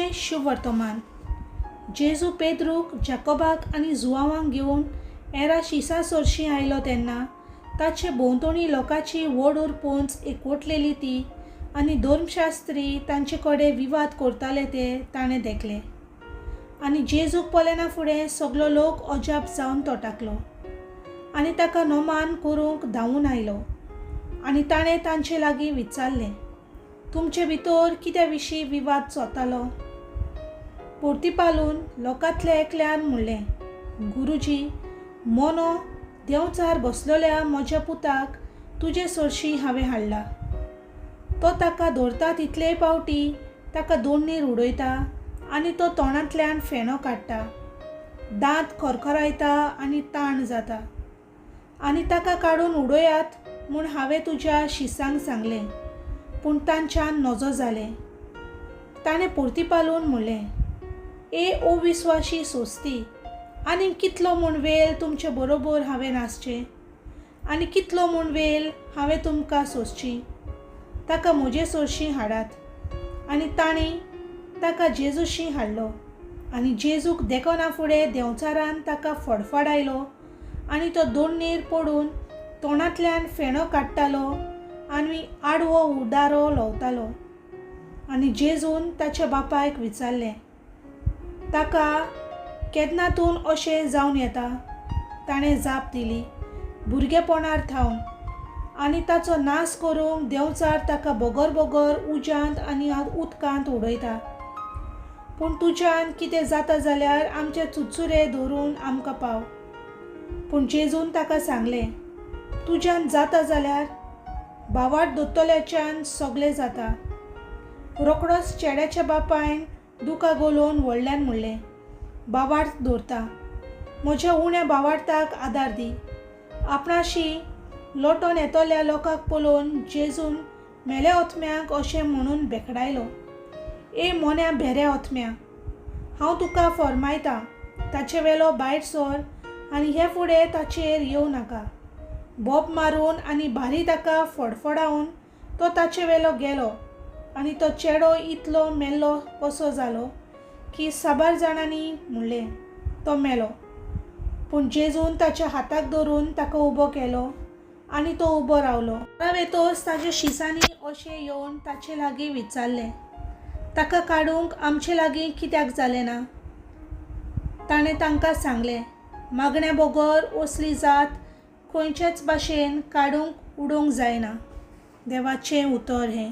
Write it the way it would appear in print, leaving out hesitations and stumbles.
देवाचें शुभवर्तमान. जेजू पेद्रूक, जाकोबाक आनी जुवांवांक घेवन एरा शिसा सरशीं आयलो तेन्ना ताचे भोंवतणी लोकांची व्हड उरपोंच एकवटलेली ती आनी धर्मशास्त्री तांचे कडेन विवाद करताले ते ताणें देखले. आनी जेजूक पळयना फुडें सगलो लोक अजाप जावन तटाकलो आनी ताका नमान करूंक धांवून आयलो. आनी ताणें तांचे लागीं विचारलें, तुमचे भितर कित्या विशीं विवाद चोतालो? पोर्तिपालून लोकांतल्या एकल्यान म्हणलें, गुरुजी, मोनो देंवचार बसलेल्या म्हज्या पुताक तुजे सरशीं हांवें हाडला. तो ताका धरता तितलेय पावटी ताका दोडणीर उडयता आनी तो तोंडांतल्यान फेणो काडटा, दांत खरखरायता आनी ताण जाता. आनी ताका काडून उडयात म्हूण हांवें तुज्या शिसांक सांगलें, पूण तांच्यान नजो जालें. ताणें पोर्तिपालून म्हणलें, ए अविस्वाशी सोस्ती, आनी कितलो म्हूण वेळ तुमचे बरोबर हांवें आसचें आनी कितलो म्हूण वेळ हांवें तुमकां सोंसची? ताका म्हजे सरशीं हाडात. आनी तांणी ताका जेजूशी हाडलो. आनी जेजूक देखना फुडें देंवचारान ताका फडफडायलो आनी तो दोडणीर पडून तोंडांतल्यान फेणो काडटालो आनी आडवो उदारो ल्होवतालो. आनी जेजून ताच्या बापायक विचारलें, ताका केन्नातून अशें जावन येता? ताणें जाप दिली, भुरगेपणार थावन. आनी ताचो नाश करूंक देंवचार ताका बगर बगर उज्यांत आनी उदकांत उडयता. पूण तुज्यान कितें जाता जाल्यार आमचे चुरचुरे धरून आमकां पाव. पूण जेजून ताका सांगलें, तुज्यान जाता जाल्यार भावार्थ दोत्तल्याच्यान सगलें जाता. रोकडोच चेड्याच्या बापायन दुकां गलोवन व्हडल्यान म्हणलें, भावार्थ दवरता, म्हज्या उण्या भावार्थाक आदार दी. आपणाशी लोटोन येतल्या लोकांक पळोवन जेजून मेल्या ओथम्याक अशें म्हणून भेकडायलो, ए मोन्या भेऱ्या ओथम्या, हांव तुका फॉर्मायता, ताचे वेलो भायर सर आनी हे फुडें ताचेर येवं नाका. बोब मारून आनी भारी ताका फडफडावन तो ताचे वेलो गेलो आनी तो चेडो इतलो मेल्लो कसो जालो की साबार जाणांनी म्हणलें, तो मेलो. पूण जेजून ताच्या हाताक धरून ताका उबो केलो आनी तो उबो रावलो. वेतोच ताच्या शिसांनी अशें येवन ताचे लागीं विचारलें, ताका काडूंक आमचे लागीं कित्याक जालें ना? ताणें तांकां सांगलें, मागण्या बगर असली जात खंयचेच भाशेन काडूंक उडोवंक जायना. देवाचें उतर हें.